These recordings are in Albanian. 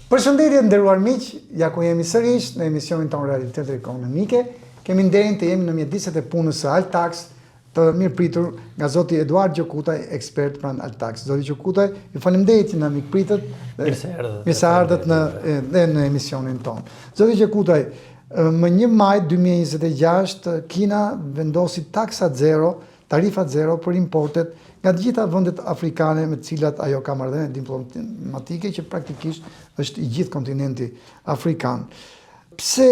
Përshëndetje të nderuar miq, ja ku jemi sërish në emisionin tonë Realitetet Ekonomike. Kemi nderin të jemi në mjediset e punës së Altax, të mirëpritur nga zoti Eduard Gjokutaj, ekspert pranë Altax. Zoti Gjokutaj, ju faleminderit që na mikpritët dhe mirë se erdhët. Mirë se erdhët në dhe në emisionin tonë. Zoti Gjokutaj, më 1 maj 2026 Kina vendosi taksa zero, tarifa zero për importet nga të gjitha vendet afrikane me të cilat ajo ka marrëdhënie diplomatike që praktikisht është i gjithë kontinenti afrikan. Pse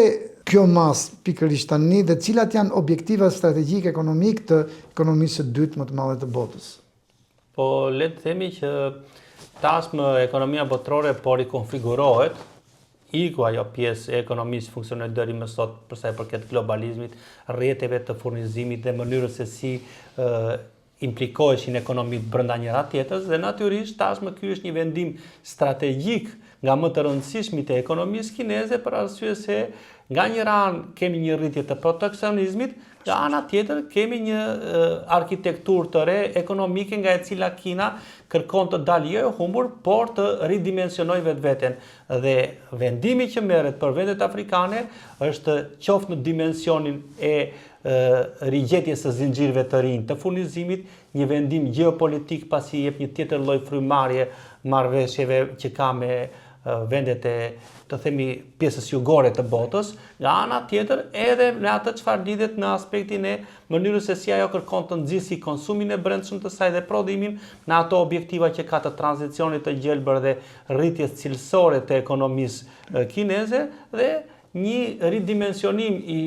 kjo masë pikërisht tani dhe cilat janë objektivat strategjikë ekonomikë të ekonomisë së dytë më të madhe të botës? Po le të themi që tashmë ekonomia botërore po rikonfigurohet, iku ajo pjesë e ekonomisë funksionoi deri më sot për sa i përket globalizmit, rrjeteve të furnizimit dhe mënyrës se si implikoheshin ekonomitë brenda njëra tjetrës dhe natyrisht tashmë ky është një vendim strategjik nga më të rëndësishmit e ekonomisë kineze për arsye se nga njëra anë kemi një rritje të proteksionizmit, nga ana tjetër kemi një arkitekturë të re ekonomike nga e cila Kina kërkon të dalë jo e humbur, por të ridimensionojë vetveten. Dhe vendimi që merret për vendet afrikane është qoftë në dimensionin e rigjetjes së zinxhirëve të rinj të furnizimit, një vendim gjeopolitik pasi i jep një tjetër lloj frymëmarrje marrëveshjeve që ka me vendet e të themi pjesës jugore të botës, nga ana tjetër edhe me atë çfarë lidhet në aspektin e mënyrës se si ajo kërkon të nxisi konsumin e brendshëm të saj dhe prodhimin në ato objektiva që ka të tranzicionit të gjelbër dhe rritjes cilësore të ekonomisë kineze dhe Një ridimensionim i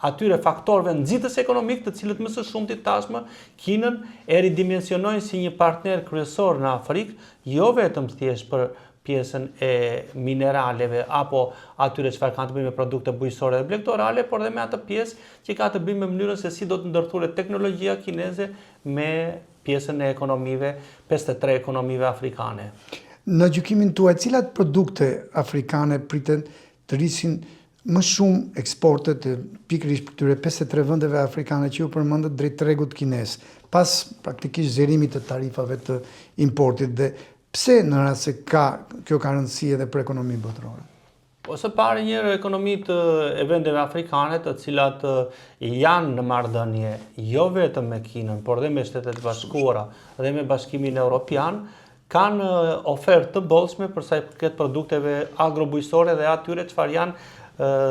atyre faktorëve nxitës ekonomikë të cilët më së shumti tashmë Kinën e ridimensionojnë si një partner kryesor në Afrikë, jo vetëm thjesht për pjesën e mineraleve apo atyre çfarë kanë të bëjnë me produkte bujqësore dhe blegtorale, por dhe me atë pjesë që ka të bëjë me mënyrën se si do të ndërthuret teknologjia kineze me pjesën e ekonomive, 53 ekonomive afrikane. Në gjykimin tuaj, cilat produkte afrikane priten të rrisin më shumë eksportet e pikërisht këtyre 53 vendeve afrikane që ju përmendët drejt tregut kinez, pas praktikisht zerimit të tarifave të importit dhe pse në rast se ka kjo ka rëndësi edhe për ekonominë botërore? Po së pari njëherë ekonomitë e vendeve afrikane të cilat janë në marrëdhënie jo vetëm me Kinën, por dhe me Shtetet e Bashkuara dhe me Bashkimin Evropian, kanë ofertë të bollshme për sa i përket produkteve agrobujqësore dhe atyre çfarë janë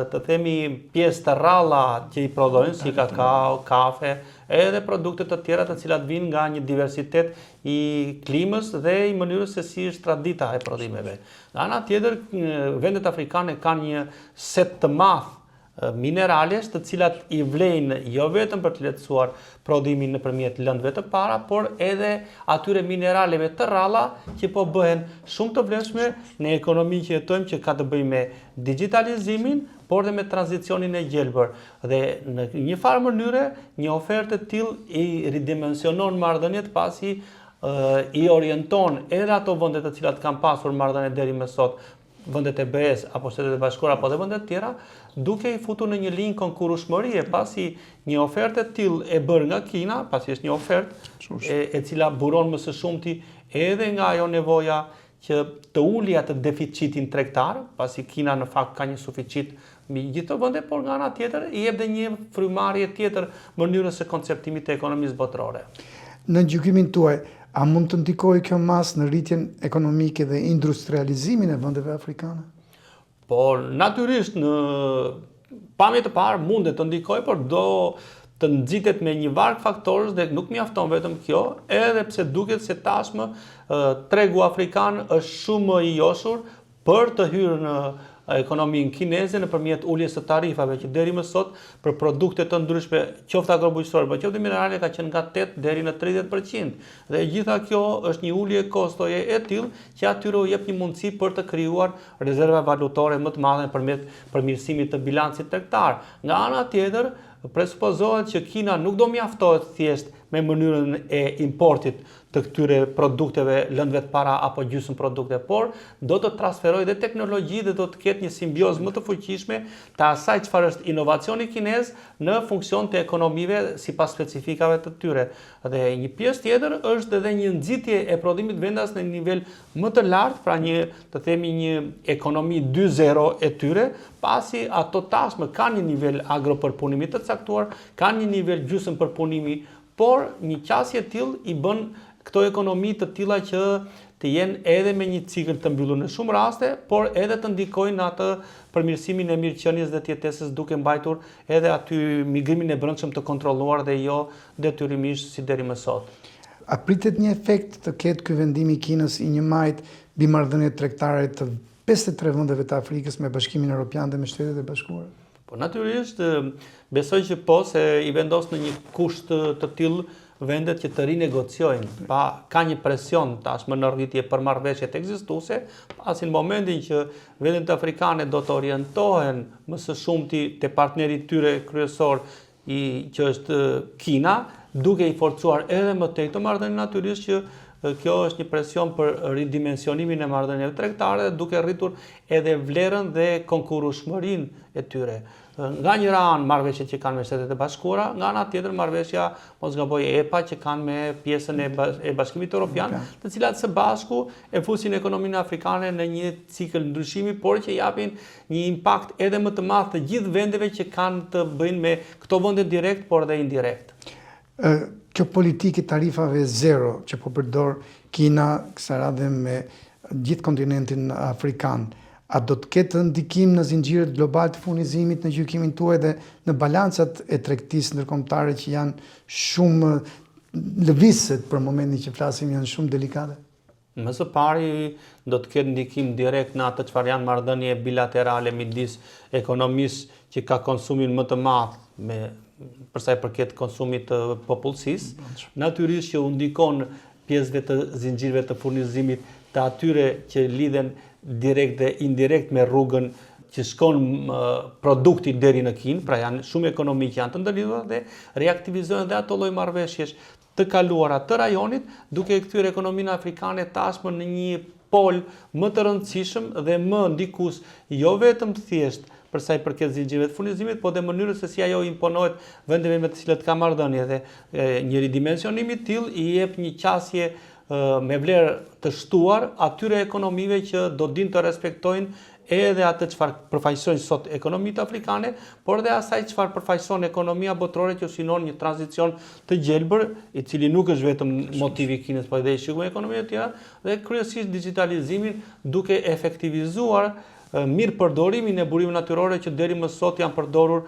të themi pjesë të rralla që i prodhojnë si kakao, kafe, edhe produkte të tjera të cilat vijnë nga një diversitet i klimës dhe i mënyrës se si është tradita e prodhimeve. Nga ana tjetër, vendet afrikane kanë një set të madh mineralesh të cilat i vlejnë jo vetëm për të lehtësuar prodhimin nëpërmjet lëndëve të para, por edhe atyre mineraleve të rralla që po bëhen shumë të vlefshme në ekonominë që jetojmë që ka të bëjë me digjitalizimin, por dhe me tranzicionin e gjelbër. Dhe në një farë mënyre, një ofertë e tillë i ridimensionon marrëdhëniet pasi i orienton edhe ato vende të cilat kanë pasur marrëdhënie deri më sot, vendet e BE-së apo Shtetet e Bashkuara apo dhe vende të tjera, duke i futur në një linjë konkurrueshmërie, pasi një ofertë e tillë e bërë nga Kina, pasi është një ofertë e, e cila buron më së shumti edhe nga ajo nevoja që të uli atë deficitin tregtar, pasi Kina në fakt ka një suficit mbi gjithë këto vende, por nga ana tjetër i jep dhe një frymëmarrje tjetër mënyrës së konceptimit të ekonomisë botërore. Në gjykimin tuaj, a mund të ndikojë kjo masë në rritjen ekonomike dhe industrializimin e vendeve afrikane? Po, natyrisht në pamje të parë mundet të ndikojë, por do të nxitet me një varg faktorësh dhe nuk mjafton vetëm kjo, edhe pse duket se tashmë tregu afrikan është shumë më i joshur për të hyrë në ekonominë kineze nëpërmjet uljes së tarifave që deri më sot për produkte të ndryshme, qoftë agrobujqësore, por qoftë minerale ka qenë nga 8 deri në 30%. Dhe e gjitha kjo është një ulje kostoje e tillë që atyre u jep një mundësi për të krijuar rezerva valutore më të madhe nëpërmjet përmirësimit të bilancit tregtar. Nga ana tjetër, presupozohet që Kina nuk do mjaftohet thjesht me mënyrën e importit të këtyre produkteve, lëndëve të para apo gjysmë produkte, por do të transferojë dhe teknologji dhe do të ketë një simbiozë më të fuqishme të asaj çfarë është inovacioni kinez në funksion të ekonomive sipas specifikave të tyre. Dhe një pjesë tjetër është edhe një nxitje e prodhimit vendas në një nivel më të lartë, pra një, të themi një ekonomi 2.0 e tyre, pasi ato tashmë kanë një nivel agropërpunimi të caktuar, kanë një nivel gjysmë përpunimi, por një qasje e tillë i bën këto ekonomi të tilla që të jenë edhe me një cikël të mbyllur në shumë raste, por edhe të ndikojnë në atë përmirësimin e mirëqenies dhe të jetesës duke mbajtur edhe aty migrimin e brendshëm të kontrolluar dhe jo detyrimisht si deri më sot. A pritet një efekt të ketë ky vendim i Kinës i 1 majit mbi marrëdhëniet tregtare të 53 vendeve të Afrikës me Bashkimin Europian dhe me Shtetet e Bashkuara? Po natyrisht, besoj që po se i vendos në një kusht të tillë vendet që të rinegociojnë, pa ka një presion tashmë në rritje për marrëveshjet ekzistuese, pasi në momentin që vendet afrikane do të orientohen më së shumti te partneri i tyre kryesor i që është Kina, duke i forcuar edhe më tej këto marrëdhënie natyrisht që kjo është një presion për ridimensionimin e marrëdhënieve tregtare duke rritur edhe vlerën dhe konkurrueshmërinë e tyre. Nga njëra anë marrëveshjet që kanë me Shtetet e Bashkuara, nga ana tjetër marrëveshja, mos gaboj, EPA që kanë me pjesën e, e Bashkimit Evropian, të cilat së bashku e fusin ekonominë afrikane në një cikël ndryshimi, por që japin një impakt edhe më të madh të gjithë vendeve që kanë të bëjnë me këto vende direkt, por edhe indirekt. Ë kjo politikë e tarifave zero që po përdor Kina kësaj radhe me gjithë kontinentin afrikan, a do të ketë ndikim në zinxhirët globalë të furnizimit në gjykimin tuaj dhe në balancat e tregtisë ndërkombëtare që janë shumë lëvizëse për momentin që flasim janë shumë delikate? Më së pari do të ketë ndikim direkt në atë çfarë janë marrëdhënie bilaterale midis ekonomisë që ka konsumin më të madh me për sa i përket konsumit të popullsisë, natyrisht që u ndikon pjesëve të zinxhirëve të furnizimit të atyre që lidhen direkt dhe indirekt me rrugën që shkon produkti deri në Kinë, pra janë shumë ekonomi që janë të ndërlidhura dhe reaktivizohen dhe ato lloj marrëveshjesh të kaluara të rajonit, duke e kthyer ekonominë afrikane tashmë në një pol më të rëndësishëm dhe më ndikues jo vetëm thjesht për sa i përket zinxhirëve të furnizimit, por dhe mënyrës se si ajo imponohet vendeve me të cilat ka marrëdhënie dhe një ridimensionim i tillë i jep një qasje me vlerë të shtuar atyre ekonomive që do dinë të respektojnë edhe atë çfarë përfaqësojnë sot ekonomitë afrikane, por edhe asaj çfarë përfaqëson ekonomia botërore që synon një tranzicion të gjelbër, i cili nuk është vetëm motivi i Kinës, por edhe i shumë ekonomive të tjera, dhe kryesisht digjitalizimin duke efektivizuar mirëpërdorimin e burimeve natyrore që deri më sot janë përdorur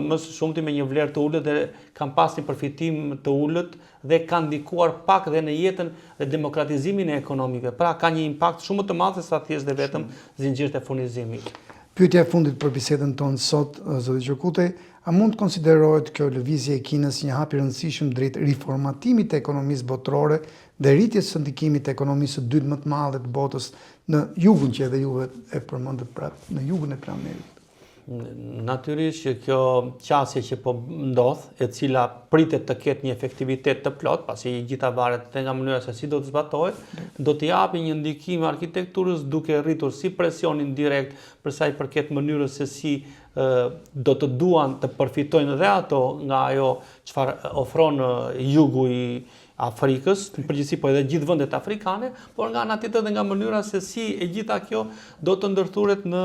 më së shumti me një vlerë të ulët dhe kanë pas një përfitim të ulët dhe ka ndikuar pak dhe në jetën dhe demokratizimin e ekonomive. Pra ka një impakt shumë më të madh se sa thjesht dhe vetëm zinxhirët e furnizimit. Pyetja e fundit për bisedën tonë sot, zoti Gjokutaj, a mund të konsiderohet kjo lëvizje e Kinës një hap i rëndësishëm drejt riformatimit të ekonomisë botërore dhe rritjes së ndikimit të ekonomisë së dytë më të madhe të botës në jugun që edhe juve e përmendët pra në jugun e planetit? Natyrisht që kjo qasje që po ndodh, e cila pritet të ketë një efektivitet të plotë, pasi e gjitha varet edhe nga mënyra se si do të zbatohet, do të japi një ndikim arkitekturës duke rritur si presionin direkt për sa i përket mënyrës se si do të duan të përfitojnë dhe ato nga ajo çfarë ofron jugu i Afrikës, në përgjithësi po edhe gjithë vendet afrikane, por nga ana tjetër edhe nga mënyra se si e gjitha kjo do të ndërthuret në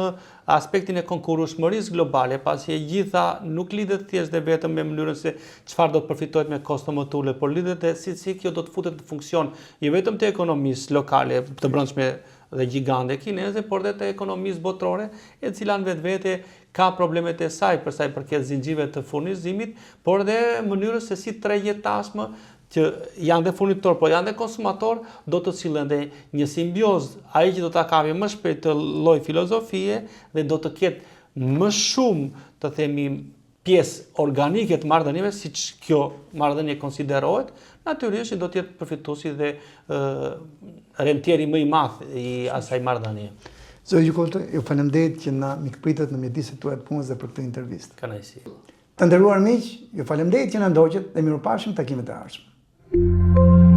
aspektin e konkurrueshmërisë globale, pasi e gjitha nuk lidhet thjesht dhe vetëm me mënyrën se çfarë do të përfitohet me kosto më të ulët, por lidhet dhe si si kjo do të futet në funksion jo vetëm të ekonomisë lokale, të brendshme dhe gjigande kineze, por dhe të ekonomisë botërore, e cila në vetvete ka problemet e saj për sa i përket zinxhirëve të furnizimit, por dhe mënyrës se si tregjet tashmë që janë dhe furnitor, por janë dhe konsumator, do të sillen dhe një simbiozë, ai që do ta kapi më shpejt këtë lloj filozofie dhe do të ketë më shumë, të themi, pjesë organike të marrëdhënieve, siç kjo marrëdhënie konsiderohet, natyrisht që do të jetë përfituesi dhe rentieri më i madh i asaj marrëdhënie. Zoti Gjokutaj, ju faleminderit që na mikpritët në mjediset tuaja të punës dhe për këtë intervistë. Kënaqësi. Të nderuar miq, ju faleminderit që na ndoqët dhe mirupafshim takimet e ardhshme.